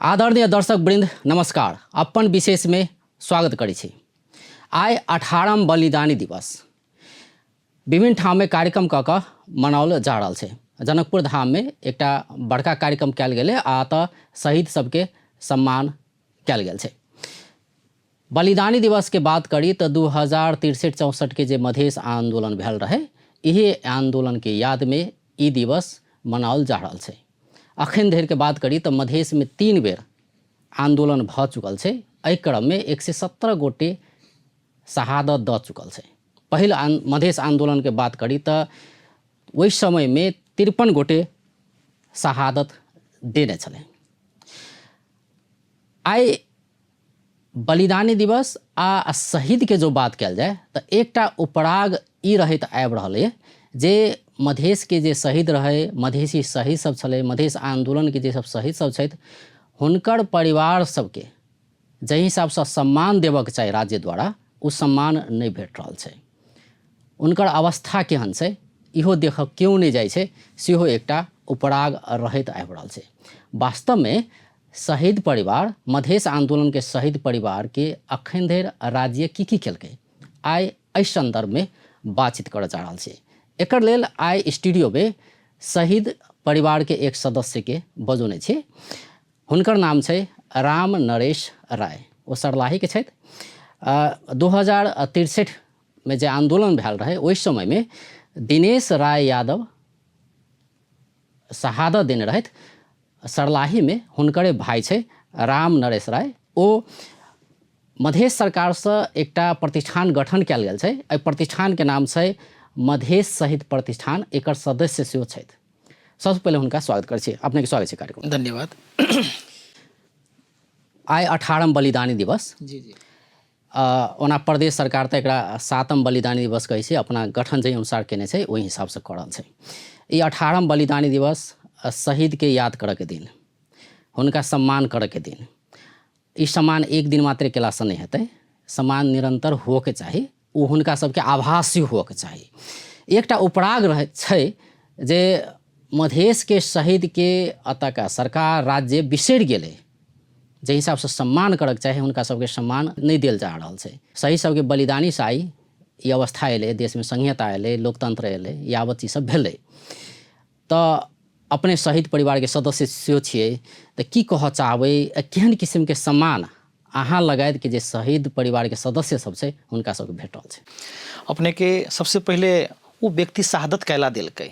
आदरणीय दर्शक वृंद नमस्कार। अपन विशेष में स्वागत करै छी। आइ 18म बलिदानी दिवस विभिन्न ठाममे कार्यक्रम कऽ कऽ मनाओल जा रहल छै। जनकपुर धाममे एकटा बड़का कार्यक्रम कयल गेलै आ एतऽ शहीद सबके सम्मान कयल गेल छै। बलिदानी दिवसके बात करी तऽ 2063-64 के जे मधेश आंदोलन भेल रहै, इहे आंदोलनके यादमे ई दिवस मनाओल जा रहल छै। अखन धरिके बात करी तऽ मधेशमे 3 बेर आंदोलन भऽ चुकल छै। एहि क्रममे 117 गोटे शहादत दऽ चुकल छै। पहिल मधेश आंदोलनके बात करी तऽ ओहि समयमे 53 गोटे शहादत देने छलै। आइ बलिदानी दिवस आ शहीदके जो बात कयल जाय तऽ एकटा उपराग ई रहैत आबि रहल अइ जे मधेशके जे शहीद रहै, मधेशी शहीद सब छलै, मधेश आन्दोलनके जे सब शहीद सब छथि, हुनकर परिवार सबके जाहि हिसाबसँ सम्मान देबऽके चाही राज्य द्वारा, ओ सम्मान नहि भेट रहल छै। हुनकर अवस्था केहन छै इहो देखऽ केओ नहि जाइ छै, सेहो एकटा उपराग रहैत आबि रहल छै। वास्तवमे शहीद परिवार, मधेश आन्दोलनके शहीद परिवारके अखन धरि राज्य की की केलकै, आइ एहि सन्दर्भमे बातचीत करऽ जा रहल छी। एकर लेल आइ स्टूडियोमे शहीद परिवारके एक सदस्यके बजौने छी। हुनकर नाम छै राम नरेश राय, ओ सर्लाहीके छथि। 2063 मे जे आन्दोलन भेल रहै ओहि समयमे दिनेश राय यादव शहादत देने रहथि सर्लाहीमे। हुनकरे भाइ छै राम नरेश राय। ओ मधेश सरकारसँ एकटा प्रतिष्ठान गठन कयल गेल छै, एहि प्रतिष्ठानके नाम छै मधेश शहीद प्रतिष्ठान, एकर सदस्य सेहो छथि। सबसँ पहिले हुनका स्वागत करै छी। अपनेके स्वागत छै कार्यक्रम। धन्यवाद। आइ 18म बलिदानी दिवस। जी जी। ओना प्रदेश सरकार तऽ एकरा 7म बलिदानी दिवस कहै छै, अपना गठन जाहि अनुसार केने छै ओहि हिसाबसँ कऽ रहल छै। ई 18म बलिदानी दिवस शहीदके याद करऽके दिन, हुनका सम्मान करऽके दिन। ई सम्मान एक दिन मात्रे केलासँ नहि हेतै, सम्मान निरन्तर होअके चाही, ओ हुनका सबके आभासी होअके चाही। एकटा उपराग रहै छै जे मधेशके शहीदके एतऽका सरकार राज्य बिसरि गेलै, जाहि हिसाबसँ सम्मान करऽके चाही हुनका सबके सम्मान नहि देल जा रहल छै। शहीद सबके बलिदानीसँ आइ ई अवस्था एलै, देशमे संघीयता एलै, लोकतंत्र एलै, यावत चीज सब भेलै। तऽ अपने शहीद परिवारके सदस्य सेहो छियै, तऽ की कहऽ चाहबै, केहन किसिमके सम्मान अहाँ लगायतके जे शहीद परिवारके सदस्य सब छै हुनका सबके भेटल छै? अपनेके सबसे पहिले ओ व्यक्ति शहादत कैला देलकै,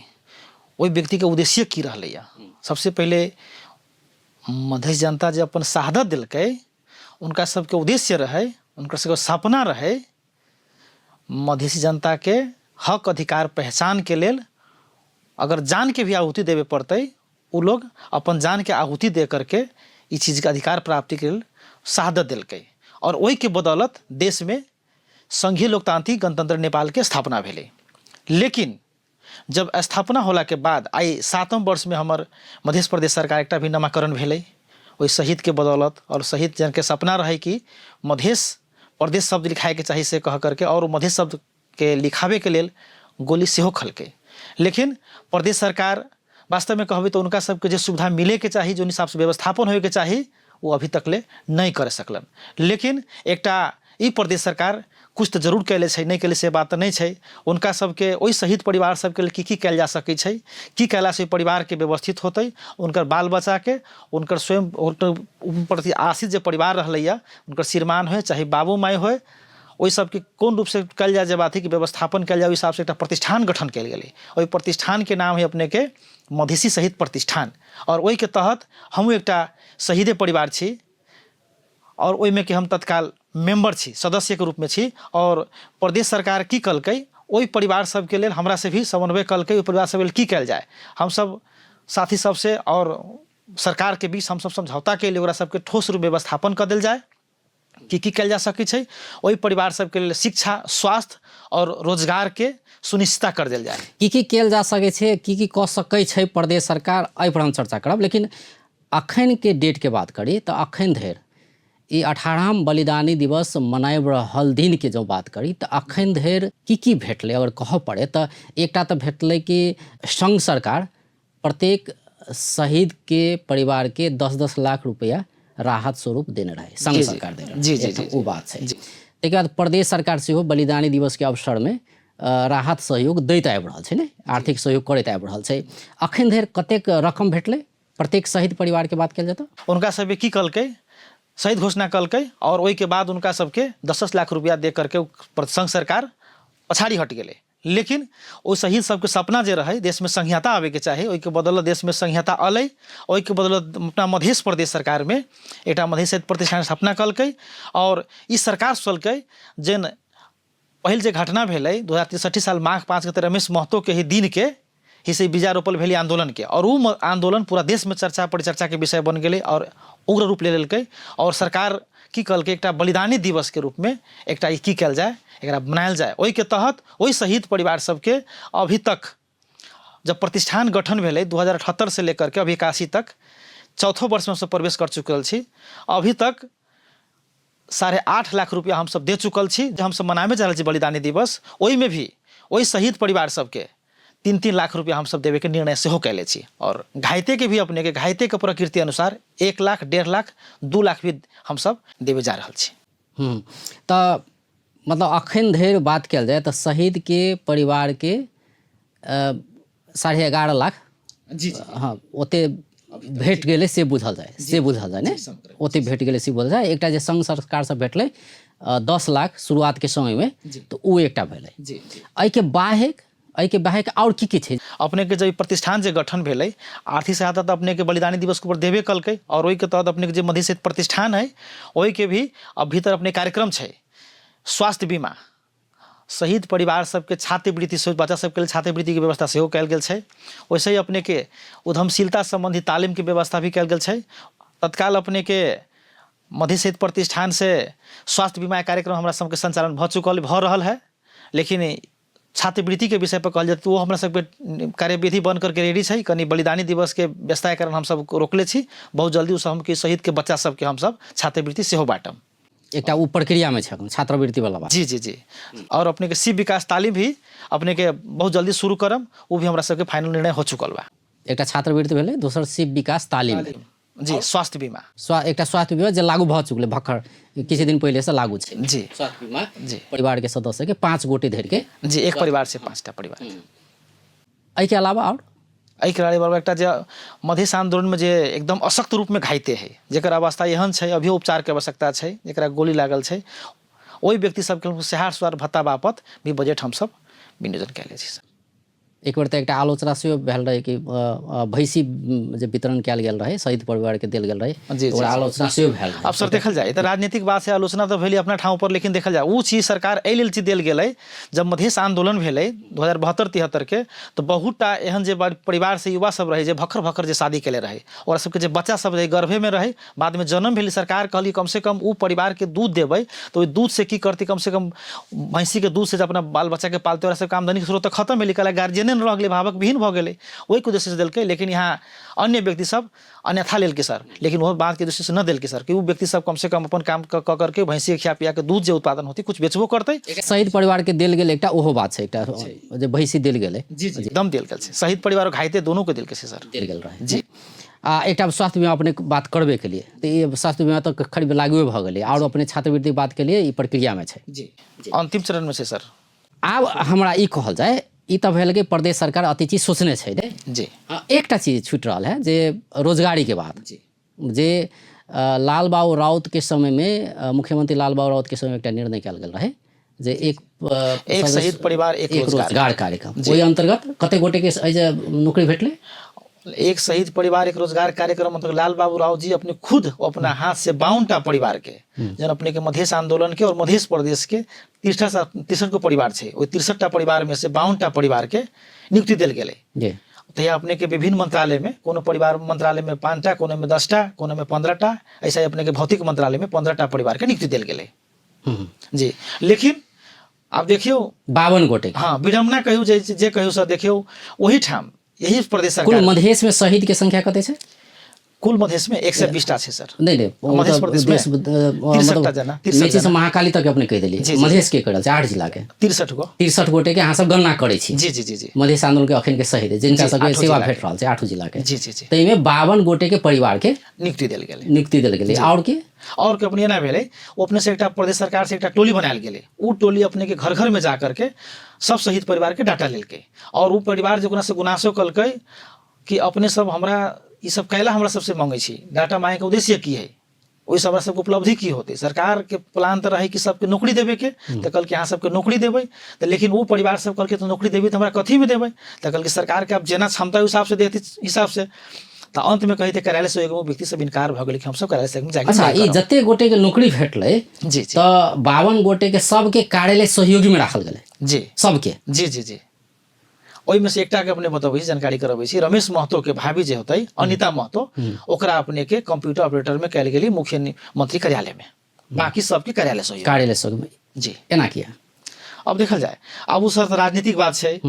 ओहि व्यक्तिके उद्देश्य की रहलैया? सबसे पहिले मधेश जनता जे अपन शहादत देलकै, हुनका सबके उद्देश्य रहै, हुनकर सबके सपना रहै मधेसी जनताके हक अधिकार पहचानके लेल अगर जानके भी आहुति देबे पड़तै, ओ लोग अपन जानके आहुति दे करके ई चीजके अधिकार प्राप्तिके लेल शहादत देलकै और ओहिके बदौलत देशमे संघीय लोकतांत्रिक गणतंत्र नेपालके स्थापना भेलै। लेकिन जब स्थापना होलाके बाद आइ 7म वर्षमे हमर मध्य प्रदेश सरकार एकटा भी नामाकरण भेलै ओहि शहीदके बदौलत। और शहीद जनके सपना रहै कि मधेश प्रदेश शब्द लिखाएके चाही से कह करके, और मधेश शब्दके लिखाबैके लेल गोली सेहो खलकै। लेकिन प्रदेश सरकार वास्तवमे कहबै तऽ हुनका सबके जे सुविधा मिलैके चाही, जो हिसाबसँ व्यवस्थापन होइके चाही, ओ अभी तक ले नहि कर सकलन। लेकिन एकटा ई प्रदेश सरकार कुछ तऽ जरूर कयले छै, नहि कयले से बात तऽ नहि छै। हुनका सबके ओहि शहीद परिवार सबके लेल की की कयल जा सकै छै, की कयलासँ ओहि परिवारके व्यवस्थित होतै, हुनकर बाल बच्चाके, हुनकर स्वयं प्रति आश्रित जे परिवार रहलैए, हुनकर श्रीमान होइ चाहे बाबू माय होइ, ओहि सबके कोन रूपसँ कयल जाय, जे बात हइ कि व्यवस्थापन कयल जाय, ओहि हिसाबसँ एकटा प्रतिष्ठान गठन कयल गेलै। ओहि प्रतिष्ठानके नाम हइ अपनेके मधेशी शहीद प्रतिष्ठान। आओर ओहिके तहत हमहूँ एकटा शहीदे परिवार छी और ओहिमे के हम तत्काल मेंबर छी, सदस्यके रूपमे छी। और प्रदेश सरकार की कलकै, ओहि परिवार सबके लेल हमरा से भी समन्वय कलकै, ओहि परिवार सबके लेल की कयल जाय। हमसब साथी सबसे और सरकारके बीच हमसब समझौता केली, ओकरा सबके ठोस रूप व्यवस्थापन कऽ देल जाय की की कयल जा सकै छै, ओहि परिवार सबके लेल शिक्षा, स्वास्थ्य और रोजगारके सुनिश्चितता कर देल जाय। की की कयल जा सकै छै, की की कऽ सकै छै प्रदेश सरकार, एहि पर हम चर्चा करब। लेकिन अखनके डेटके बात करी तऽ अखन धरि ई 18म बलिदानी दिवस मनाबि रहल दिनके जँ बात करी तऽ अखन धरि की की भेटलै अगर कहऽ पड़े तऽ एकटा तऽ भेटलै कि संघ सरकार प्रत्येक शहीदके परिवारके 10-10 लाख रुपैआ राहत स्वरूप देने रहै, संघ सरकार देने रहै। जी, जी, एकटा ओ बात छै। ताहिके बाद प्रदेश सरकार सेहो बलिदानी दिवसके अवसरमे राहत सहयोग दैत आबि रहल छै ने, आर्थिक सहयोग करैत आबि रहल छै। अखन धरि कतेक रकम भेटलै प्रत्येक शहीद परिवारके बात कयल जाय तऽ? हुनका सबके की कहलकै, शहीद घोषणा कलकै और ओहिके बाद हुनका सबके 10-10 लाख रुपया दे करके संघ सरकार पछाड़ी हट गेलै। लेकिन ओ शहीद सबके सपना जे रहै देशमे संहिता आबैके चाही, ओहिके बदौलत देशमे संहिता अलै। ओहिके बदौलत अपना मध्य प्रदेश सरकारमे एकटा मध्य शहीद प्रतिष्ठान स्थापना कलकै और ई सरकार सोचलकै जेन पहिल जे घटना भेलै 2063 साल माघ 5 के रमेश महतो के ही दिन के ही से बीजा रोपल भेलै आंदोलन के, और वो आंदोलन पूरा देश में चर्चा परिचर्चा के विषय बन गेलै और उग्र रूप ले लेलकै। और सरकार की कहलकै एकटा बलिदानी दिवस के रूप में एकटा ई की कयल जाय, एकरा मनायल जाय। ओहिके तहत ओहि शहीद परिवार सबके अभी तक जब प्रतिष्ठान गठन भेलै 2078 से लेकर के अभी 81 तक चौथो वर्ष में हमसब प्रवेश कर चुकल छी, अभी तक 8.5 लाख रुपया हमसब दे चुकल छी। जे हमसब मनाबे जा रहल छी बलिदानी दिवस, ओहिमे भी ओहि शहीद परिवार सबके 3-3 लाख रुपया हमसब देबे के निर्णय सेहो कैले छी। और घायते के भी अपने के घायते के प्रकृति अनुसार 1 लाख, 1.5 लाख, 2 लाख भी हमसब देबे जा रहल छी। तऽ मतलब अखन धरि बात कयल जाय तऽ शहीद के परिवार के 11.5 लाख जी, हाँ ओते भेट गेलै से बुझल जाय, से बुझल जाय ने, ओते भेट गेलै से बुझल जाय। एकटा जे संघ सरकारसँ भेटलै 10 लाख शुरुआतके समयमे, तऽ ओ एकटा भेलै। एहिके बाहेक आओर की की छै? अपने के जे प्रतिष्ठान जे गठन भेलै, आर्थिक सहायता तऽ अपने के बलिदानी दिवस के ऊपर देबे कलकै, और ओहिके तहत अपने के जे मध्य शहीद प्रतिष्ठान है ओहिके भी अब भीतर अपने कार्यक्रम छै स्वास्थ्य बीमा, शहीद परिवार सबके छात्रवृत्ति सेहो, बच्चा सबके लेल छात्रवृत्तिके व्यवस्था सेहो कयल गेल छै। वैसे ही अपने के उद्यमशीलता संबंधी तालीमके व्यवस्था भी कयल गेल छै। तत्काल अपने के मध्य शहीद प्रतिष्ठान से स्वास्थ्य बीमा कार्यक्रम हमरा सबके संचालन भऽ चुकल भऽ रहल है। लेकिन छात्रवृत्तिके विषय पर कहल जाय तऽ ओ हमरा सबके कार्यविधि बन करके रेडी छै। कनि बलिदानी दिवसके व्यस्तताके कारण हमसब रोकले छी, बहुत जल्दी ओ सब हमके शहीदके बच्चा सबके हमसब छात्रवृत्ति सेहो बाँटब। एकटा ओ प्रक्रियामे छै छात्रवृत्ति वाला बात। जी जी जी। और अपने के शिव विकास तालीम भी अपने के बहुत जल्दी शुरू करम, वो भी हमरा सबके फाइनल निर्णय हो चुकल बा। एकटा छात्रवृत्ति भेलै, दोसर शिव विकास तालीम भेलै। जी, स्वास्थ्य बीमा। एकटा स्वास्थ्य बीमा जे लागू भऽ चुकलै, भखर किछु दिन पहिले से लागू छै। जी। स्वास्थ्य बीमा जी। परिवार के सदस्य के 5 गोटे धरि के। जी, एक परिवार से 5टा परिवार। एहिके अलावा और? एहिके अलावा एकटा जे मधेश आंदोलनमे जे एकदम अशक्त रूपमे घायते है, जेकर अवस्था एहन छै अभियो उपचारके आवश्यकता छै, जेकरा गोली लागल छै, ओहि व्यक्ति सबके सहार सुहार भत्ता बापत भी बजट हमसब विनियोजन कयले छी। एक बेर तऽ एकटा आलोचना सेहो भेल रहै कि भैँसी जे वितरण कयल गेल रहै शहीद परिवारके देल गेल रहै, जी, ओकरा आलोचना सेहो भेल रहै। अब सर देखल जाय तऽ राजनीतिक बात से आलोचना तऽ भेलै अपना ठाउँ पर, लेकिन देखल जाय ओ चीज सरकार एहि लेल चीज देल गेलै, जब मधेश आंदोलन भेलै 2072-73 के, तऽ बहुत टा एहन जे परिवार से युवा सब रहै जे भखर भखर जे शादी केले रहै, ओकरा सबके जे बच्चा सब रहै गर्भेमे रहै, बादमे जन्म भेलै, सरकार कहली कम से कम ओ परिवारके दूध देबै तऽ ओहि दूध से की करतै, कम से कम भैँसीके दूध से जे अपना बाल बच्चाके पालतै, ओकरा सबके आमदनीके स्रोत तऽ खतम भेलै, कहलक गार्जियने नहि रह गेलै, भावक विहीन भऽ गेलै, ओहिके उद्देश्य से देलकै। लेकिन यहाँ अन्य व्यक्ति सब अन्यथा लेलकै सर, लेकिन ओहो बातके दृष्टि से न देलकै सर कि ओ व्यक्ति सब कम से कम अपन काम कऽ करके भैँसीके खिया पिया के दूध जे उत्पादन होतै कुछ बेचबो करतै। शहीद परिवारके देल गेल एकटा ओहो बात छै, एकटा जे भैँसी देल गेलै। जी जी, एकदम देल गेल छै, शहीद परिवार घायते दोनों के देल गेल छै सर, देल गेल रहै जी। आ एकटा स्वास्थ्य बीमा अपने बात करबे के लिए, तऽ ई स्वास्थ्य बीमा तऽ करीब लागुए भऽ गेलै, आओर अपने छात्रवृत्तिके बात के लिए ई प्रक्रियामे छै। जी, अंतिम चरणमे छै सर। आब हमरा ई कहल जाय, ई तऽ भेल कि प्रदेश सरकार अति चीज सोचने छै ने। जी। एकटा चीज छूटि रहल है जे रोजगारीके बात। जी। जे लाल बाबू राउत के समयमे, मुख्यमंत्री लाल बाबू राउत के समयमे एकटा निर्णय कयल गेल रहै जे एक शहीद परिवार एक रोजगार कार्यक्रम, ओहि अंतर्गत कते गोटे के एहि जे नौकरी भेटलै? एक शहीद परिवार एक रोजगार कार्यक्रम मतलब लाल बाबू राउत जी अपने खुद अपना हाथ से 52टा परिवार के, जन अपने के मधेश आंदोलन के और मधेश प्रदेश के 63 गो परिवार छै, ओहि 63टा परिवार में से 52टा परिवार के नियुक्ति देल गेलै। जी। तहिया अपने के विभिन्न मंत्रालय में, कोनो परिवार मंत्रालय में 5टा, कोनो में 10टा, कोनो में 15टा, ऐसा ही अपने के भौतिक मंत्रालय में 15टा परिवार के नियुक्ति देल गेलै। जी। लेकिन आब देखियौ 52 गोटे। हाँ, विडम्बना कहियौ जे कहियौ सर, देखियौ ओही ठाम यही प्रदेश कुल सरकार मधेश में शहीद के संख्या कते छै? कुल मधेश में 120 टा छै सर। नहि नहि, ओ मधेश तऽ प्रदेश में देश, 63 टा जना, 63 मेची से जना। महाकाली तक अपने कहि देलियै। जी, जी। मधेश के करल छै 8 जिला के 63 गो। 63 गोटे के अहाँ सब गणना करै छी। जी जी जी जी। मधेश आंदोलन के अखन के शहीद जिनका जी, सबके आठो सेवा जिला भेट रहल छै 8 जिला के। जी जी जी। ताहिमे 52 गोटे के परिवार के नियुक्ति देल गेलै। नियुक्ति देल गेलै। आओर के? और के अपने एना भेलै, ओ अपने से एकटा प्रदेश सरकार से एकटा टोली बनायल गेलै। ओ टोली अपने के घर घर में जा करके सब शहीद परिवार के डाटा लेलकै और ओ परिवार जे ओकरा से गुनासो कलकै कि अपने सब हमरा ई सब कैला हमरा सबसे मांगै छी, डाटा मांगे के उद्देश्य की है, ओहिसँ हमरा सबके उपलब्धि की होतै। सरकार के प्लान तऽ रहै कि सबके नौकरी देबे के, तऽ कहलकै अहाँ सबके नौकरी देबै, तऽ लेकिन ओ परिवार सब कहलकै तऽ नौकरी देबै तऽ हमरा कथीमे देबै, तऽ कहलकै सरकारके आब जेना क्षमता ओहि हिसाबसँ देती हिसाबसँ। तऽ अन्तमे कहै तऽ कार्यालय सहयोग व्यक्ति सब इनकार भऽ गेलै कि हमसब कार्यालय सहयोग जाके अच्छा, ई जते गोटे के नौकरी भेटलै जी जी तऽ 52 गोटे के सबके कार्यालय सहयोगी में राखल गेलै। जी। सबके। जी जी जी। ओहिमे से एकटा के अपने बतबै छी, जानकारी करबै छी, रमेश महतो के भाभी जे होतै अनिता महतो, ओकरा अपने के कंप्यूटर ऑपरेटर में कयल गेली मुख्य मंत्री कार्यालय में, बाकी सबके कार्यालय सहयोग। कार्यालय सहयोग में। जी। एना किया? अब देखल जाए, अब ओ सर राजनीतिक बात छै।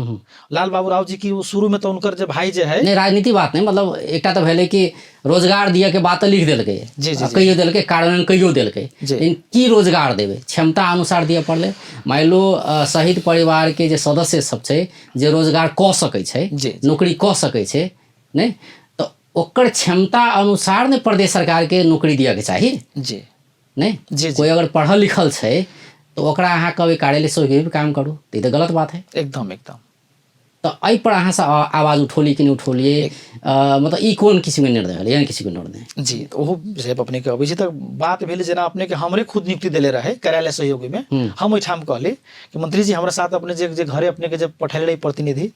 लाल बाबू राव जी की ओ शुरू में तो उनकर जे भाई जे है नहीं, राजनीति बात नहीं, मतलब एकटा तो भेलै कि रोजगार दिया के बात लिख देलकै। जी, जी, जी। कहियो देलकै, कार्यान्वयन कहियो देलकै, जी। लेकिन की रोजगार देबै क्षमता अनुसार दिअ पड़लै। मानि लो शहीद परिवार के जे सदस्य सब छै जे रोजगार कऽ सकै छै, जी, जी। नौकरी कऽ सकै छै नहि, तऽ ओकर क्षमता अनुसार ने प्रदेश सरकार के नौकरी दिअ के चाही। जी। नहीं? जी, जी। कोई अगर पढ़ल लिखल छै तो ओकरा अहाँ कहबै कार्यालय सहयोगी भी काम करू, तऽ ई तऽ गलत बात है। एकदम एकदम। तऽ एहि पर अहाँ सब आवाज उठौलियै कि नहि उठौलियै? मतलब ई कोन किसिमके निर्णय भेलै, एहन किसिमके निर्णय? जी, तऽ ओहो विषय पर अपनेके अबै छै। तऽ बात भेलै जेना अपनेके हमरे खुद नियुक्ति देले रहै कार्यालय सहयोगी में, हम ओहिठाम कहली कि मंत्री जी हमरा साथ अपने जे घरे अपनेके जे पठेले रही प्रतिनिधि,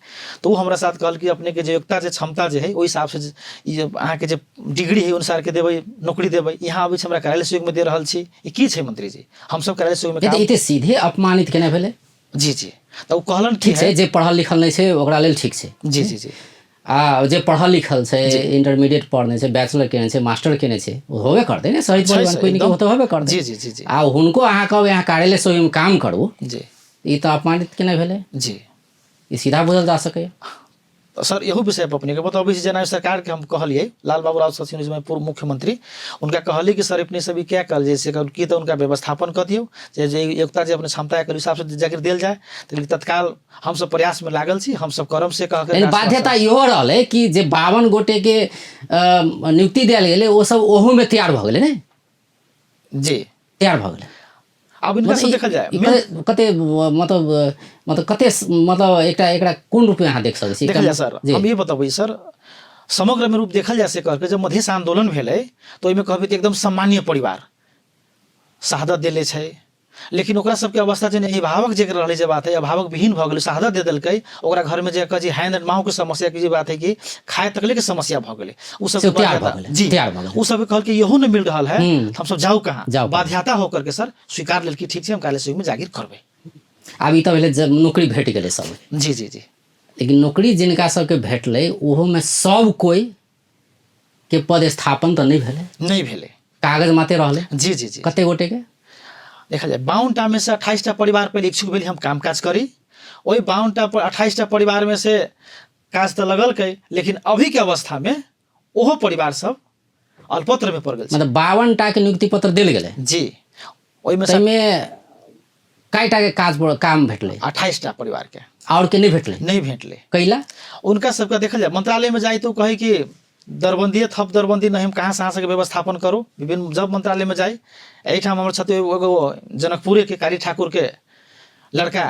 तऽ ओ हमरा साथ कहल कि अपनेके जे योग्यता जे क्षमता जे है ओहि हिसाबसँ जे ई जे अहाँके जे डिग्री है अनुसार के देबै, नौकरी देबै। यहाँ अबै छै हमरा कार्यालय सहयोग में दे रहल छी, ई की छै मंत्री जी, हमसब कार्यालय सहयोग में ई तऽ सीधे अपमानित केना भेलै? जी जी। तऽ ओ कहलन ठीक छै, जे पढ़ल लिखल नहि छै ओकरा लेल ठीक छै। जी जी जी। आ जे पढ़ल लिखल छै, इंटरमीडिएट पढ़ने छै, बैचलर केने छै, मास्टर केने छै, ओ होबे करतै ने शहीद परिवार, कोइ नहि ओ तऽ होबे करतै। जी जी जी जी। आ हुनको अहाँ कहबै अहाँ कार्यालय सहयोग में काम करू, जी। ई तऽ अपमानित केना भेलै? जी। ई सीधा बुझल जा सकैए। तऽ सर इहो विषय पर अपनेके बतबै छी, जेना सरकार के हम कहलियै, लाल बाबू राव छथिन ओहि पूर्व मुख्यमंत्री, उनका कहलियै कि सर अपने सब ई क्या कहल जाइ से की तऽ उनका व्यवस्थापन कऽ दियौ, जे जे योग्यता जे अपने क्षमता के हिसाब से जाकर देल जाए, तऽ तत्काल हमसब प्रयास में लागल छी, हमसब करम से कह के लेकिन बाध्यता इहो रहलै कि जे 52 गोटे के नियुक्ति देल गेलै ओ सब ओहू में तैयार भऽ गेलै ने? जी। तैयार भऽ गेलै। आब इनका सब देखल जाए, कते मतलब मतलब कते मतलब एकटा एकरा कोन रूप में अहाँ देख सकै छी? देखल जाए सर, हम ये बतबै सर, समग्र में रूप देखल जाए से कहके जब मधेश आंदोलन भेलै तऽ ओहिमे कहबै तऽ एकदम सामान्य परिवार शहादत देले छै, लेकिन ओकरा सबके अवस्था जे अभिभावक जे रहलै जे बात है, अभिभावक विहीन भऽ गेलै, शहादत दे देलकै, ओकरा घरमे जे कहे हैंड एंड माउ के समस्या के जे बात है कि खाए तकले के समस्या भऽ गेलै, उ सब से तैयार भऽ गेलै, जी, तैयार भऽ गेलै। उ सब कहलकै इहो नहि मिल रहल है, हम सब जाउ कहाँ? जाउ कहाँ? बाध्यता होकर के सर स्वीकार लेलकै, ठीक छै हम कार्यालय सहयोग में जागीर करबै। आब ई तऽ भेलै जब नौकरी भेट गेलै सब। जी जी जी। लेकिन नौकरी जिनका सबके भेटलै ओहोमे सब कोइ के पद स्थापन तऽ नहि भेलै। नहि भेलै, कागज माते रहलै। जी जी जी। कते गोटे के? देखल जाए 52 टा में से 28 टा परिवार पहिले इच्छुक भेल हम काम काज करी, ओहि 52 टा पर 28 टा परिवार में से काज तऽ लगलकै, लेकिन अभी के अवस्था में ओहो परिवार सब अल्पत्र में पड़ गेल छै। मतलब 52 टा के नियुक्ति पत्र देल गेलै। जी, ओहिमे से ताहिमे कएटा के काज पर काम भेटलै? 28 टा परिवार के। आओर के नहि भेटलै? नहि भेटलै। कैला? उनका सबके देखल जाए मंत्रालय में जाए तो कहे कि दरबंदी थप दरबंदी नहीं, हम कहाँ से अहाँ सबके व्यवस्थापन करू। विभिन्न जब मंत्रालय में जाए, एहिठाम हमर छथि एगो जनकपुरे के कारी ठाकुर के लड़का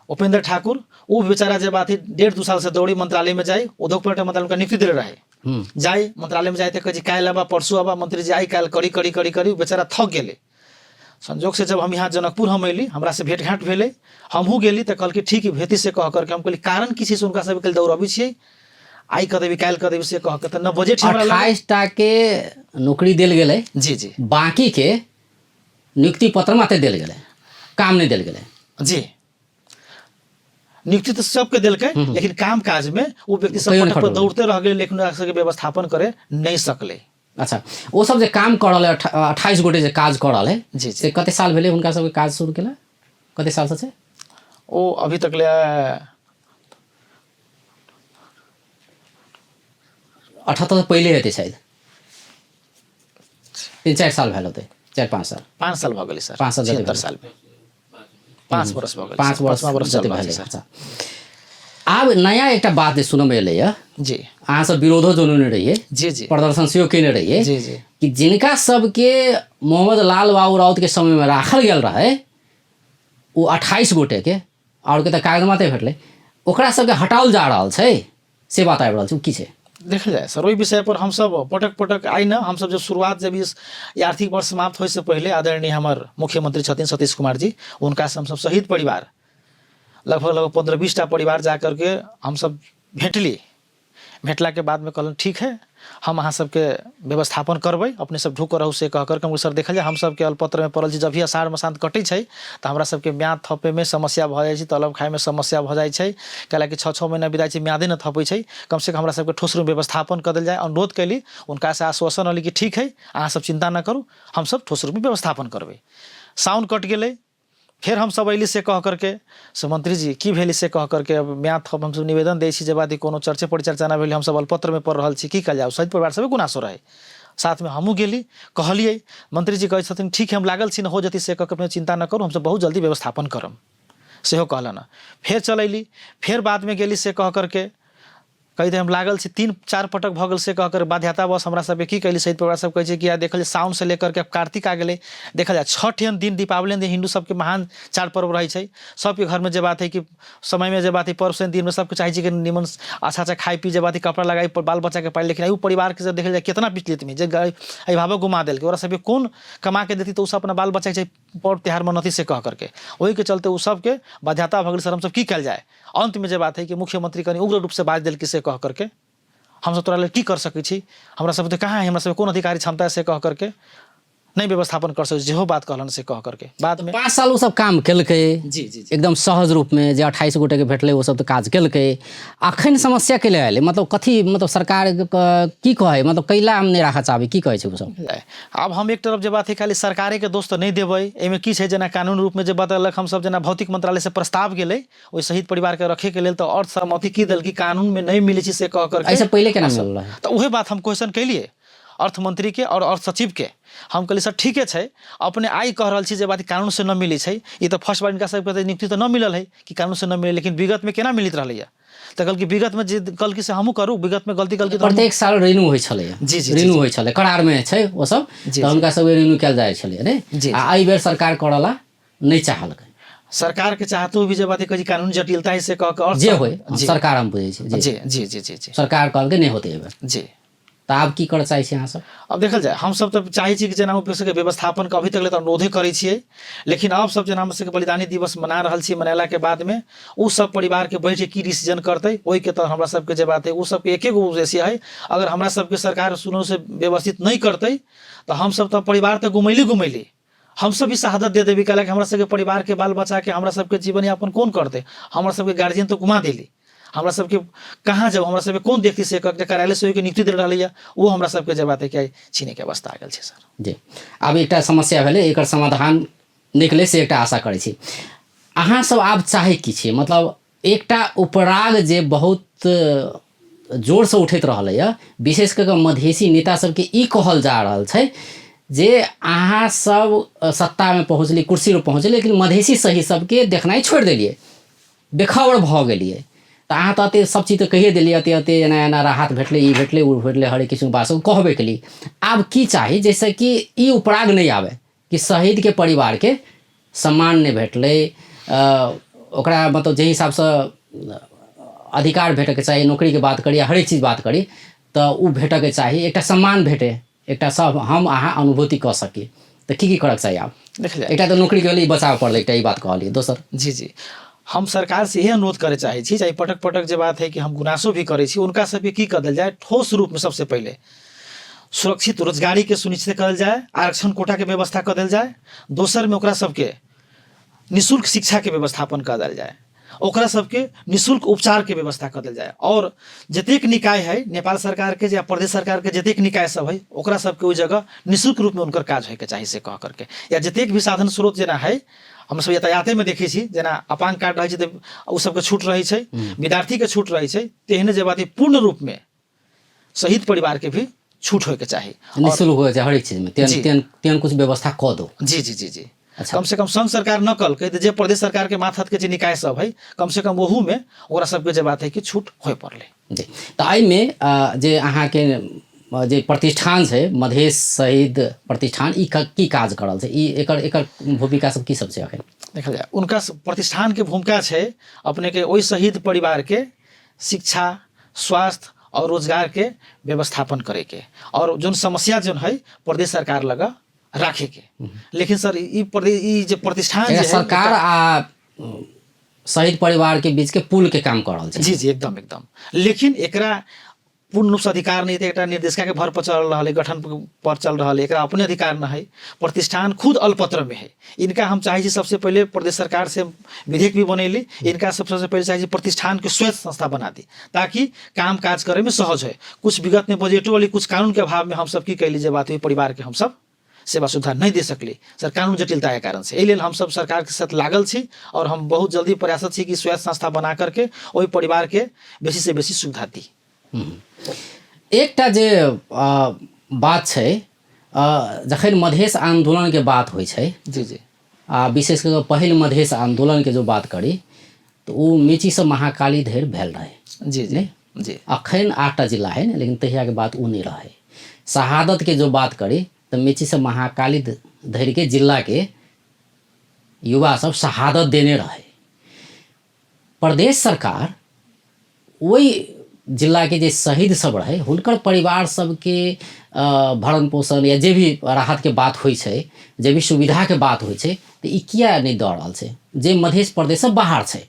उपेंद्र ठाकुर, वो बेचारा जे बात है 1.5-2 साल से दौड़ी मंत्रालय में जाए, उद्योग पर्यटन मंत्रालय उनका नियुक्ति देले रहे, जाए मंत्रालय में जाए तो कहे काल्हि आबा परसू आबा, मंत्री जी आई काल्हि करी करी करी करी, बेचारा थक गेलै। संजोग से जब हम यहाँ जनकपुर हम अयली, हमरा से भेंट घाट भेलै, हमहूँ गेली तऽ कहलकै ठीक भेती से कह करके, हम कहली कारण की छै से हुनका सबके दौड़बै छियै, आइ कऽ देबी काल्हि कऽ देबी से कह के, तऽ न बजट हमरा 28 टा के नौकरी देल गेलै। जी जी। बाकी के नियुक्ति पत्र मात्र देल गेलै, काम नहि देल गेलै। जी, नियुक्ति तऽ सबके देलकै, लेकिन काम काज में ओ व्यक्ति सब कहियो नहि पटक पर खटल। दौड़ते रह गेलै, लेकिन ओकरा सबके व्यवस्थापन करे नहि सकलै। अच्छा, ओ सब जे काम कऽ रहल है, 28 गोटे जे काज कऽ रहल है, जी, जी। से कते साल भेलै हुनका सबके काज शुरू केला, कते साल से छै? ओ अभी तक ले 78 पहिले हेतै शायद। 3-4 साल भेल होतै, 4-5 साल। 5 साल भऽ गेलै सर। 5 साल जति 76 भेलै। सालमे 5 वर्ष भऽ गेलै। 5 वर्ष पाँचमा वर्ष जति चलि रहल भेलै छै सर। अच्छा, आब नया एकटा बात जे सुनऽमे एलैए, जी। अहाँ सब विरोधो जनौने रहियै, जी जी। प्रदर्शन सेहो केने रहियै, जी जी, कि जिनका सबके मोहम्मद लाल बाबू राउत के समयमे राखल गेल रहै, ओ 28 गोटेके, आओर के तऽ कागज मात्रे भेटलै, ओकरा सबके हटाओल जा रहल छै से बात आबि रहल छै, ओ की छै? देखल जाय सर, ओहि विषय पर हमसब पटक पटक आइ न हमसब जब शुरुआत जब ई आर्थिक वर्ष समाप्त होइसँ पहिले आदरणीय हमर मुख्यमंत्री छथिन सतीश कुमार जी, हुनकासँ हमसब शहीद परिवार लगभग लगभग 15-20 टा परिवार जा करके हमसब भेटली। भेटलाके बादमे कहलनि ठीक है, हम अहाँ सबके व्यवस्थापन करबै, अपने सब ढुक रहू से कह करके। हम सर देखल जाय, हम सबके अलपत्रमे पड़ल छी, जब भी अषाढ़ मसान्त कटै छै तऽ हमरा सबके म्याद थपेमे समस्या भऽ जाइ छै, तलब खाइमे समस्या भऽ जाइ छै, कैलाकि 6-6 महीना बिताइ छै, म्यादे नहि थपै छै। कमसँ कम हमरा सबके ठोस रूप व्यवस्थापन कऽ देल जाय, अनुरोध कयली। हुनकासँ आश्वासन रहली कि ठीक है, अहाँ सब चिन्ता नहि करू, हमसब ठोस रूपमे व्यवस्थापन करबै। साउन कटि गेलै, फेर हमसब अयली से कह करके, से मंत्री जी की भेल से कह करके, अब म्याद थप हमसब निवेदन दै छी जे बात कोनो चर्चे परिचर्चा नहि भेल, हमसब अलपत्रमे पड़ रहल छी, की कयल जाय? शहीद परिवार सबके गुनासो रहै, साथमे हमहूँ गेली, कहलियै। मंत्री जी कहै छथिन ठीक है, हम लागल छी ने, हो जेतै से कह के, अपने चिन्ता न करू, हमसब बहुत जल्दी व्यवस्थापन करब, सेहो कहलन। फेर चल अयली, फेर बादमे गेली से कह करके, कहि दे हम लागल छी, 3-4 पटक भऽ गेल से कह कर। बाध्यतावश हमरा सबके की कैली, शहीद परिवार सब कहै छै कि आ देखल जाय साउनसँ लेकर के कार्तिक आ गेलै, देखल जाय छठ एहन दिन, दीपावली दिन हिन्दू सबके महान चार पर्व रहै छै, सबके घरमे जे बात है कि समयमे जे बात है पर्व से दिनमे सबके चाहै छै कि निमन अच्छा अच्छा खाइ पी जे बात है कपड़ा लगाइ बाल बच्चाके पाइ। लेकिन एहि परिवारके जब देखल जाय केतना विचलितमे जे अभिभावक गुमा देलकै, ओकरा सबके कोन कमा के देती तऽ ओ सब अपना बाल बच्चाके चाही पर्व त्यौहार मनौती से कह करके, ओहिके चलते ओ सबके बाध्यता भऽ गेलै। सर हमसब की कयल जाय? अंतमे जे बात है कि मुख्यमंत्री कनि उग्र रूपसँ बाजि देलकै से कह करके, हमसब तोरा लेल की कर सकै छी, हमरा सब तऽ कहाँ है, हमरा सबके कोन अधिकारी क्षमता है से कह करके नहि व्यवस्थापन कर सकै छी, जेहो बात कहलन से कह करके बादमे 5 साल ओ सब काम केलकै। जी जी। एकदम सहज रूपमे जे 28 गोटेके भेटलै ओ सब तऽ काज केलकै। अखन समस्या के ले एलै, मतलब कथी, मतलब सरकार की कहै, मतलब कैला हम नहि राखऽ चाहबै, की कहै छै ओ सब? आब हम एक तरफ जे बात है खाली सरकारेके दोष तऽ नहि देबै, एहिमे की छै जेना कानून रूपमे जे बदललक, हमसब जेना भौतिक मंत्रालयसँ प्रस्ताव गेलै ओहि शहीद परिवारके रखैके लेल, तऽ अर्थ सहमति की देलकी कानूनमे नहि मिलै छै से कह करके। एहिसँ पहिले केना मिलल रहै? तऽ उहे बात हम क्वेश्चन केलियै अर्थमंत्रीके आओर अर्थ सचिवके। हम कहलियै सर ठीके छै, अपने आइ कह रहल छी जे बात कानूनसँ नहि मिलै छै, ई तऽ फर्स्ट बार हिनका सबके तऽ नियुक्ति तऽ नहि मिलल है कि कानूनसँ नहि मिलै, लेकिन विगतमे केना मिलैत रहलैए? तऽ कहलकै विगतमे जे कहलकै से हमहूँ करू, विगतमे गलती कहलकै। प्रत्येक साल रिन्यू होइ छलैए। जी जी। रिन्यू होइ छलै, करारमे छै ओ सब, तऽ हुनका सबके रिन्यू कयल जाइ छलै ने। जी। आ एहि बेर सरकार करऽ ला नहि चाहलकै। सरकार के चाहतो भी जे बात है कानून जटिलता है से कह के जे होय, सरकार हम बुझै छी। जी जी जी जी जी। सरकार कहलकै नहि होतै एहि बेर। जी। तऽ आब की करऽ चाहै छी अहाँ सब? अब देखल जाय, हमसब तऽ चाहै छी कि जेना हम सबके व्यवस्थापन के अभी तक ले तऽ अनुरोधे करै छियै, लेकिन अब सब जेना हम सबके बलिदानी दिवस मना रहल छी, मनेला के बादमे ओ सब परिवार के बैठ के की डिसीजन करतै ओहिके तऽ हमरा सबके जे बात है ओ सबके एके गो उद्देश्य है। अगर हमरा सबके सरकार सुनो से व्यवस्थित नहि करतै तऽ हमसब तऽ परिवार तऽ गुमैली गुमैली, हमसब भी शहादत दे देबी, कैलाकि हमरा सबके परिवार के बाल बच्चा के हमरा सबके जीवन यापन कोन करतै? हमरा सबके गार्जियन तऽ गुमा देली, हमरा सबके कहाँ जाउ, हमरा सबके कोन देखती से कह कार्यालय से ओहिके नियुक्ति दे रहलैया, ओ हमरा सबके जे बात है कि छीने के अवस्था आ गेल छै सर। जी, आब एकटा समस्या भेलै, एकर समाधान निकलै से एकटा आशा करै छी। अहाँ सब आब चाहै की छियै? मतलब एकटा उपराग जे बहुत जोरसँ उठैत रहलैए, विशेष कऽ कऽ मधेसी नेता सबके ई कहल जा रहल छै जे अहाँ सब सत्तामे पहुँचली, कुर्सीपर पहुँचली, लेकिन मधेसी सही सबके देखनाइ छोड़ि देलियै, बेखबर भऽ गेलियै। तऽ अहाँ तऽ एते सब चीज तऽ कहिए देलियै, एते एते एना एना राहत भेटलै, ई भेटलै, ओ भेटलै, हरेक किस्मके बात सब कहबे केलियै। आब की चाही जाहिसँ कि ई उपराग नहि आबै कि शहीदके परिवारके सम्मान नहि भेटलै, ओकरा मतलब जाहि हिसाबसँ अधिकार भेटैके चाही, नौकरीके बात करी या हरेक चीज बात करी तऽ ओ भेटऽके चाही, एकटा सम्मान भेटै, एकटा सब हम अहाँ अनुभूति कऽ सकी, तऽ की की करऽके चाही आब? देखल जाय, एकटा तऽ नौकरीके लेल ई बचाव पड़लै, एकटा ई बात कहलियै, दोसर? जी जी, हम सरकार से इहे अनुरोध करे चाहै छी, चाहे पटक पटक जे बात है कि हम गुनासो भी करै छी, उनका सबके की कऽ देल जाय, ठोस रूपमे सबसे पहिले सुरक्षित रोजगारी के सुनिश्चित करल जाय, आरक्षण कोटा के व्यवस्था कऽ देल जाय, दोसर में ओकरा सबके निःशुल्क शिक्षा के व्यवस्थापन कऽ देल जाय, ओकरा सबके निःशुल्क उपचार के व्यवस्था कऽ देल जाय, और जतेक निकाय है नेपाल सरकार के या प्रदेश सरकार के जतेक निकाय सब है ओकरा सबके ओहि जगह निःशुल्क रूप में उनकर काज होइके चाही से कह करके, या जतेक भी साधन स्रोत जेना है हमसब यातायाते में देखै छी जेना अपांग कार्ड रहै छै तऽ ओ सबके छूट रहै छै, विद्यार्थी के छूट रहै छै, तेहने जे बात है पूर्ण रूप में शहीद परिवार के भी छूट होइके चाही। निःशुल्क होइ छै हरेक चीजमे, तेहन तेहन तेहन कुछ व्यवस्था कऽ दो। जी जी जी जी। अच्छा। कम से कम संघ सरकार न कलकै तऽ जे प्रदेश सरकार के माथत के जे निकाय सब है, कम से कम ओहू में ओकरा सबके जे बात है कि छूट होय पड़लै। जी, तऽ एहिमे जे अहाँके जे प्रतिष्ठान छै मधेश शहीद प्रतिष्ठान, ई की काज कर रहल छै, ई एकर एकर भूमिका सब की सब छै अखन? देखल जाय उनका प्रतिष्ठान के भूमिका छै अपने के ओहि शहीद परिवार के शिक्षा, स्वास्थ्य और रोजगार के व्यवस्थापन करे के, और जोन समस्या जोन है प्रदेश सरकार लगा राखे के। लेकिन सर ई प्रदेश ई जे प्रतिष्ठान जे है, सरकार आ शहीद परिवार के बीच के पुल के काम कर रहल छै। जी जी, एकदम एकदम। लेकिन एकरा पूर्ण रूपसँ अधिकार नहि, एकटा निर्देशिका के भर पर चल रहल है, गठन पर चल रहल है, एकरा अपने अधिकार न है। प्रतिष्ठान खुद अलपत्र में है। इनका हम चाहे छी सबसे पहले प्रदेश सरकार से विधेयक भी बनैली, इनका सबसे पहले चाहे छी प्रतिष्ठान के स्वायत्त संस्था बना दी ताकि काम काज करे में सहज है। कुछ विगत में बजटो वाली कुछ कानून के अभाव में हम सब की कैली जे बात हुई परिवार के हम सब सेवा सुविधा नहीं दे सकली सर, कानून जटिलता के कारण से। एहि लेल हम सब सरकार के साथ लागल छी और हम बहुत जल्दी प्रयासरत छी कि स्वायत्त संस्था बना करके ओहि परिवार के बेसी से बेसी सुविधा दी। एकटा जे बात छै, जखन मधेश आंदोलन के बात होइ छै, जी जी, आ विशेष कऽ पहिल मधेश आंदोलन के जो बात करी तऽ ओ मेचीसँ महाकाली धरि भेल रहै। जी जी जी। अखन 8टा जिला है ने, लेकिन तहियाके बात ओ नहि रहै। शहादतके जो बात करी तऽ मेचीसँ महाकाली धरिके जिलाके युवा सब शहादत देने रहै। प्रदेश सरकार ओहि जिलाके जे शहीद सब रहै हुनकर परिवार सबके भरण पोषण या जे भी राहतके बात होइ छै, जे भी सुविधाके बात होइ छै, तऽ ई किया नहि दऽ रहल छै जे मधेश प्रदेशसँ बाहर छै?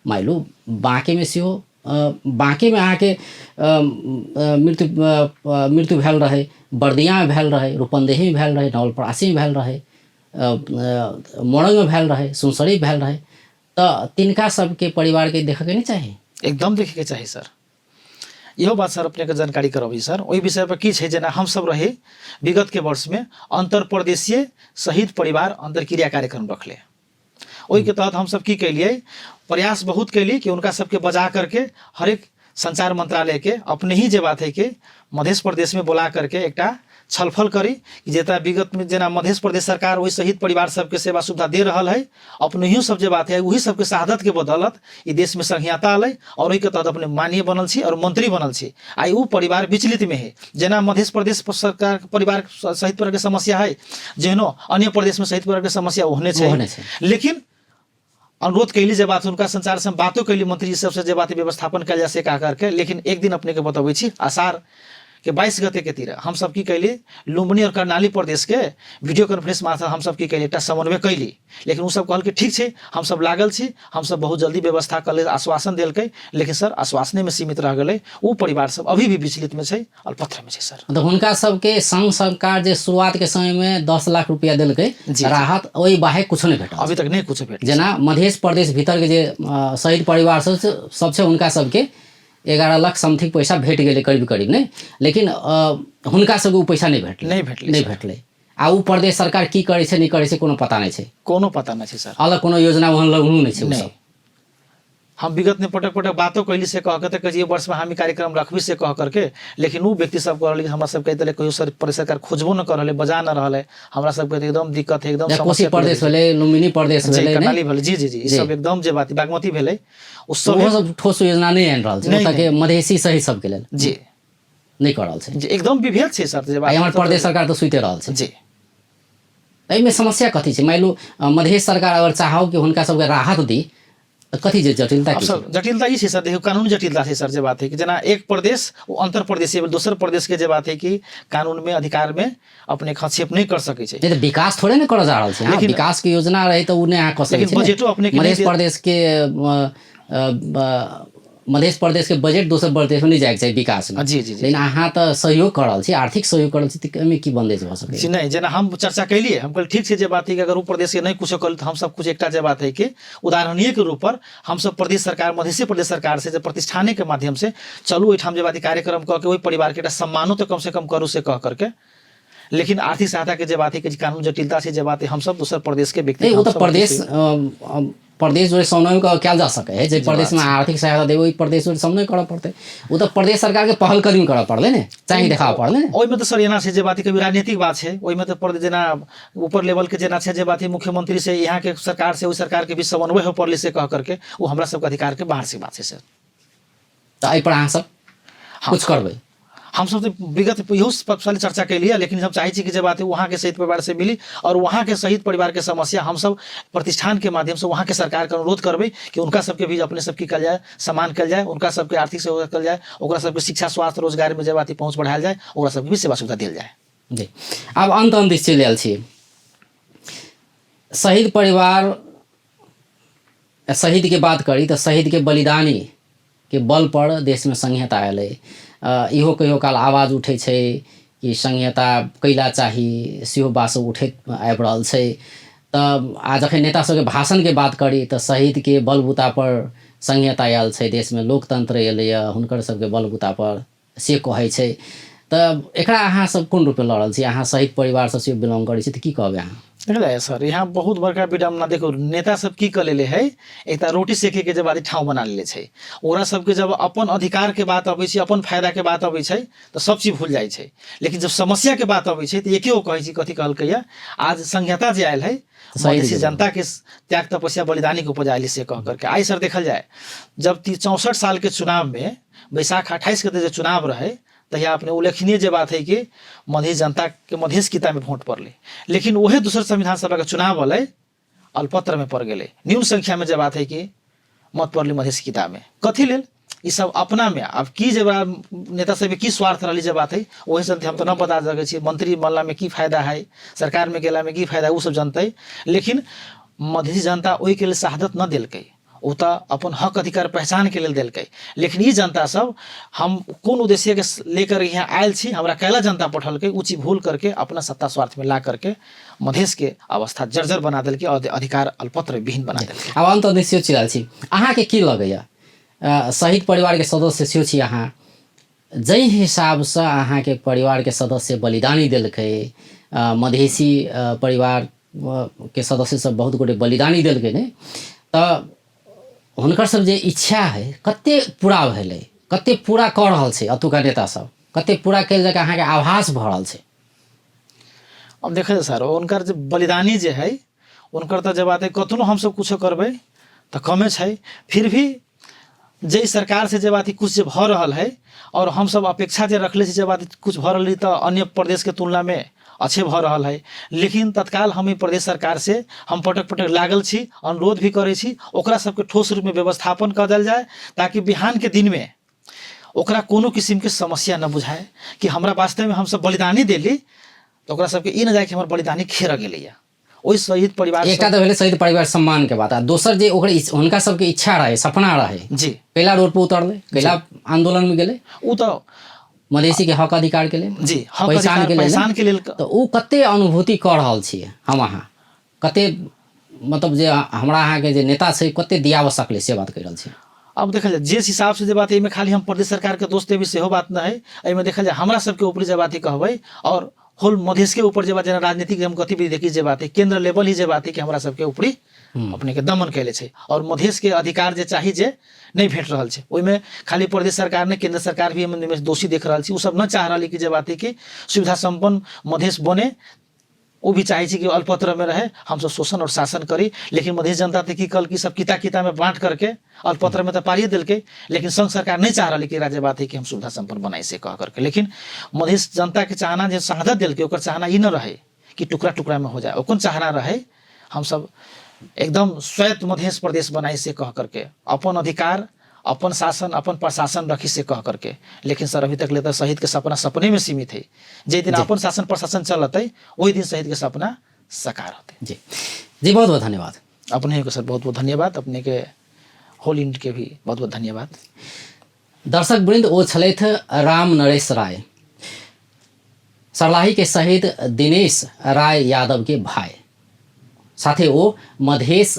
मानि लू बाँकेमे सेहो, बाँकेमे अहाँके मृत्यु मृत्यु भेल रहै, बर्दियामे भेल रहै, रूपन्देहीमे भेल रहै, नवलपरासीमे भेल रहै, मोरंगमे भेल रहै, सुनसरीमे भेल रहै, तऽ तिनका सबके परिवारके देखऽके नहि चाही? एकदम देखैके चाही सर। इहो बात सर अपनेके जानकारी करबै सर ओहि विषय पर की छै, जेना हमसब रही विगत के वर्षमे अंतर प्रदेशीय शहीद परिवार अंतरक्रिया कार्यक्रम रखले, ओहिके तहत हमसब की केलियै, प्रयास बहुत केली कि हुनका सबके बजा करके हरेक संचार मंत्रालय के अपने ही जे बात है कि मध्य प्रदेश में बोला करके एकटा छलफल करी कि जेता विगत में जेना मध्य प्रदेश सरकार ओहि शहीद परिवार सबके सेवा सुविधा दे रहल है, अपनहियो सब जे बात है वही सबके शहादत के बदौलत ई देश में संहिता अलै और ओहिके तहत अपने माननीय बनल छी और मंत्री बनल छी। आइ ओ परिवार विचलित में है, जेना मध्य प्रदेश सरकार के परिवार शहीद परिवार के समस्या है, जेहनो अन्य प्रदेश में शहीद परिवार के समस्या ओहने छै। ओहने छै। लेकिन अनुरोध कैली जे बात हुनका संचार से हम बातो कैली मंत्री जी सबसे जे बात व्यवस्थापन कैल जा से कह करके, लेकिन एक दिन अपने के बतबै छी आषाढ़ के 22 गते के तीर हम सब की कैली लुम्बिनी और कर्णाली प्रदेश के वीडियो कॉन्फ्रेंस मार्फत हम सब की कैली एकटा समन्वय कैली, लेकिन ओ सब कहल कि ठीक छै हम सब लागल छी, हम सब बहुत जल्दी व्यवस्था कर ले आश्वासन देलकै, लेकिन सर आश्वासने में सीमित रह गेलै, ओ परिवार सब अभी भी विचलित में छै अलपत्र में छै सर। तऽ हुनका सबके संघ सरकार जे शुरुआत के समय में 10 लाख रुपया देलकै जी। राहत, ओहि बाहे कुछो नहि भेटल, अभी तक नहि कुछो भेटल। जेना मध्य प्रदेश भीतर के जे शहीद परिवार सब छै हुनका सबके 11 लाख समथिंग पैसा भेट गेलै करीब करीब, नहि, लेकिन हुनका सबके ओ पैसा नहि भेटलै, नहि भेटलै नहि भेटलै। आ ओ प्रदेश सरकार की करै छै नहि करै छै कोनो पता नहि छै, कोनो पता नहि छै सर, अलग कोनो योजना वहाँ लगू नहि छै ओ नहि। सब। हम विगत में पटक पटक बातो कैली से कह के तऽ कहै वर्ष में हम ई कार्यक्रम रखबी से कह करके, लेकिन ओ व्यक्ति सब कहल कि हमरा सबके एहि कहियो सर प्रदेश सरकार खोजबो न कर रहलै, बजा न रहलै, हमरा सबके तऽ एकदम दिक्कत है, एकदम जेना कोसी समस्या प्रदेश भेलै, लुम्बिनी प्रदेश जी, भेलै, नहि? कर्णाली भेलै, जी जी जी, ई सब एकदम जे बात बागमती भेलै ओ सब ओहो सब ठोस योजना नहि आनि रहल छै नहि, ओतऽ के मधेसी सही सबके लेल जी नहि कऽ रहल छै। जी, एकदम विभेद छै सर जे बात आ हमर प्रदेश सरकार तऽ सुति रहल छै। जी। एहिमे समस्या कथी छै? मानि लू मधेश सरकार अगर चाहौ कि हुनका सबके राहत दी तऽ कथी छै जटिलता? अब की सर जटिलता ई छै सर, देखियौ कानूनी जटिलता छै सर जे बात है कि जेना एक प्रदेश ओ अंतर प्रदेशीय भेल, दोसर प्रदेश के जे बात है कि कानून में अधिकार में अपने हस्तक्षेप नहीं कर सकै छै। नहि तऽ विकास थोड़े ने करऽ जा रहल छै। अहाँ विकास के योजना रहै तऽ ओ नहि अहाँ कऽ सकै लेकिन छी ने। बजटो अपने के मधेश नहि प्रदेश के मधेश प्रदेश के बजट दोसर प्रदेश में नहि जायके चाही विकास में। जी, जी, जी। लेकिन अहाँ तऽ सहयोग कऽ रहल छी, आर्थिक सहयोग कऽ रहल छी, तऽ एहिमे की बन्देज भऽ सकैए? जी नहि, जेना हम चर्चा कैलियै, हम कहलियै ठीक छै जे बात है कि अगर ओ प्रदेश के नहि कुछो करल तऽ हमसब कुछ एकटा जे बात है कि उदाहरणीय के रूप पर हमसब प्रदेश सरकार मधेसी प्रदेश सरकार से जे प्रतिष्ठाने के माध्यम से चलू ओहिठाम जे बात कार्यक्रम कऽ के ओहि परिवार के एकटा सम्मानो तऽ कम से कम करू से कह करके, लेकिन आर्थिक सहायता के जे बात है कि कानून जटिलता छै जे बात है हमसब दोसर प्रदेश के व्यक्ति नहीं, वो तो हमसब प्रदेश प्रदेश जोड़े समन्वय कयल जा सकै है। जे प्रदेश में आर्थिक सहायता देबै, ओहि प्रदेश जोड़े समन्वय करऽ पड़तै। ओ तऽ प्रदेश सरकार के पहल कदमी करऽ पड़लै ने, चाही देखाबऽ पड़लै ने। ओहिमे तऽ सर एना छै जे बात कभी राजनीतिक बात छै, ओहिमे तऽ प्रदेश जेना ऊपर लेवल के जेना छै जे बात मुख्यमंत्री से यहाँ के सरकार से ओहि सरकार के भी समन्वय हो पड़लै से कह करके ओ हमरा सबके अधिकार के बाहर से बात छै सर। तऽ एहि पर अहाँ सब कुछ करबै? हमसब तऽ विगत इहो साल चर्चा कैलियै, लेकिन हम चाहै छी कि जे बात है वहाँ के शहीद परिवार से मिली और वहाँ के शहीद परिवार के समस्या हमसब प्रतिष्ठान के माध्यम से वहाँ के सरकार के अनुरोध करबै कि उनका सबके भी अपने सब की कयल जाय, सम्मान कयल जाय, उनका सबके आर्थिक सहयोग कयल जाय, ओकरा सबके शिक्षा स्वास्थ्य रोजगार में जे बात पहुँच बढ़ायल जाय, ओकरा सबके भी सेवा सुविधा देल जाय। जी, आब अंत अंत दिस चलि आयल छी। शहीद परिवार, शहीद के बात करी तऽ शहीद के बलिदानी के बल पर देश में संघीयता एलै। इहो कहियो काल आवाज उठै छै कि संघीयता कैला चाही, सेहो बात सब उठैत आबि रहल छै। तऽ आ जखन नेता सबके भाषणके बात करी तऽ शहीदके बलबूता पर संघीयता आयल छै देशमे, लोकतंत्र एलैए हुनकर सबके बलबूता पर से कहै छै। तऽ एकरा अहाँ सब कोन रूपे लऽ रहल छी? अहाँ शहीद परिवारसँ सेहो बिलोंग करै छी तऽ की कहबै अहाँ? देखल सर, यहाँ बहुत बड़का विडम्बना। देखो नेता सब की कऽ लेले है, एकटा रोटी सेके के जब आदि ठाव बना लेले छै। ओकरा सबके जब अपन अधिकार के बात अबै छै, अपन फायदा के बात अबै छै तऽ सब चीज भूल जाइ छै, लेकिन जब समस्या के बात अबै छै तऽ एके गो कहै छै, कथी कहलकैया आज संहिता जे आयल है मधेसी जनता के त्याग तपस्या बलिदानी के उपज आयल से कह करके। आइ सर देखल जाय जब 64 साल के चुनाव में वैशाख 28 के जे चुनाव रहे तहिया अपने उल्लेखनीय जे बात है कि मधेश जनता के मधेश किताब में वोट पड़ले, लेकिन वही दूसर संविधान सभा के चुनाव वाले अल्पत्र में पड़ गए, न्यून संख्या में जे बात है कि मत पड़ली मधेश किताब में। कथी लेल ई सब अपना में अब की जे नेता सब की स्वार्थ रही जे बात है वही सब हम तो न बता सकै छी। मंत्री बनला में की फायदा है, सरकार में गेला में की फायदा है, वो सब जनते, लेकिन मधेसी जनता ओहि के लिए शहादत न देलकै, ओ तऽ अपन हक अधिकार पहचान के लेल देलकै। लेकिन ई जनता सब हम कोन उद्देश्य के लेकर यहाँ आयल छी, हमरा कैला जनता पठौलकै, उ चीज भूल करके अपना सत्ता स्वार्थ में ला करके मधेश के अवस्था जर्जर बना देलकै और अधिकार अल्पत्र विहीन बना देलकै। आब अंत में सेहो चिड़ायल छी, अहाँके की लगैया शहीद परिवार के सदस्य सेहो छी अहाँ, जाहि हिसाबसँ अहाँके परिवारके सदस्य बलिदानी देलकै, मधेसी परिवार के सदस्य सब बहुत गोटे बलिदानी देलकै ने, तऽ हुनकर सब जे इच्छा है कते पूरा भेलै, कते पूरा कऽ रहल छै एतुका नेता सब, कते पूरा कयल जकाँ अहाँके आभास भऽ रहल छै? अब देखै सर, हुनकर जे बलिदानी जे है हुनकर तऽ जे बात है कतनो हमसब कुछो करबै तऽ कमे छै, फिर भी जे सरकार से जे बात कुछ जे भऽ रहल है और हमसब अपेक्षा जे रखले छी जे बात कुछ भऽ रहल है तऽ अन्य प्रदेश के तुलना में अच्छे भऽ रहल है, लेकिन तत्काल हम ई प्रदेश सरकार से हम पटक पटक लागल छी, अनुरोध भी करै छी ओकरा सबके ठोस रूपमे व्यवस्थापन कऽ देल जाय ताकि बिहान के दिनमे ओकरा कोनो किसिमके समस्या न बुझाए कि हमरा वास्तवमे हमसब बलिदानी देली तऽ ओकरा सबके ई न जाए कि हमर बलिदानी खेर गेलैया। ओहि शहीद परिवार एकटा तऽ भेलै शहीद परिवार सम्मान के बात, आ दोसर जे ओकर हुनका सबके इच्छा रहे, सपना रहे जी, कैला रोड पर उतरलै, कैला आंदोलन में गेलै, ओ तऽ मधेसी के हक अधिकार के लेल जी, हक पहचान अधिकार, के लेल, पहचान के लेल तऽ ओ कते अनुभूति कऽ रहल छियै हम अहाँ, कते मतलब जे हमरा अहाँके जे नेता छै कते दियाबऽ सकलै से बात कहि रहल छी। अब देखल जाय जे हिसाब से जे बात एहिमे खाली हम प्रदेश सरकार के दोष देबी सेहो बात नहि है, एहिमे देखल जाय हमरा सबके ऊपरी जे बात कहबै और होल मधेश के ऊपर जे बात जेना राजनीतिक हम गतिविधि देखी जे बात है केंद्र लेवल ही जे बात है कि हमरा सबके ऊपरी अपने के दमन कैले छै और मधेश के अधिकार जे चाही जे नहीं भेट रहल छै। ओहिमे खाली प्रदेश सरकार ने केंद्र सरकार भी एहिमे दोषी देख रहल छी, ओ सब न चाह रहल कि जे बात है कि सुविधा संपन्न मधेश बने, वो भी चाहे छी कि अल्पत्र में रहे हमसब शोषण और शासन करी, लेकिन मधेश जनता तऽ की कहल कि सब किता किता में बांट करके अल्पत्र में तऽ पारिए देलकै, लेकिन संघ सरकार नहीं चाह रहा कि राज्य बात है कि हम सुविधा संपन्न बनाई से कह करके, लेकिन मधेश जनता के चाहना जे शहादत देलकै ओकर चाहना ई न रहे कि टुकड़ा टुकड़ा में हो जाए, ओकर चाहना रहे हम सब एकदम स्वायत्त मधेश प्रदेश बनाई से कह करके अपन अधिकार अपन शासन अपन प्रशासन रखी से कह करके। लेकिन सर अभी तक ले तो शहीद के सपना सपने में सीमित है, जे दिन अपन शासन प्रशासन चलते वही दिन शहीद के सपना साकार होते। जी जी, बहुत बहुत धन्यवाद अपने के सर, बहुत बहुत धन्यवाद अपने के होल इंड के भी बहुत बहुत धन्यवाद। दर्शक वृंद, ओ छलथि राम नरेश राय, सर्लाही के शहीद दिनेश राय यादव के भाई, साथे ओ मधेश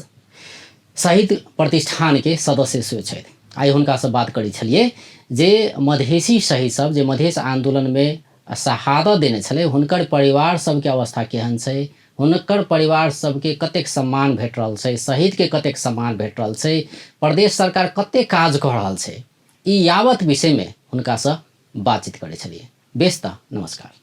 शहीद प्रतिष्ठान के सदस्य सेहो छथि। आइ हुनकासँ बात करै छलियै जे मधेसी शहीद सब जे मधेश आंदोलन में शहादत देने छलै हुनकर परिवार सबके अवस्था केहन छै, हुनकर परिवार सबके कतेक सम्मान भेट रहल छै, शहीदके कतेक सम्मान भेट रहल छै, प्रदेश सरकार कतेक काज कऽ रहल छै, ई यावत विषयमे हुनकासँ बातचीत करै छलियै। बेस तऽ नमस्कार।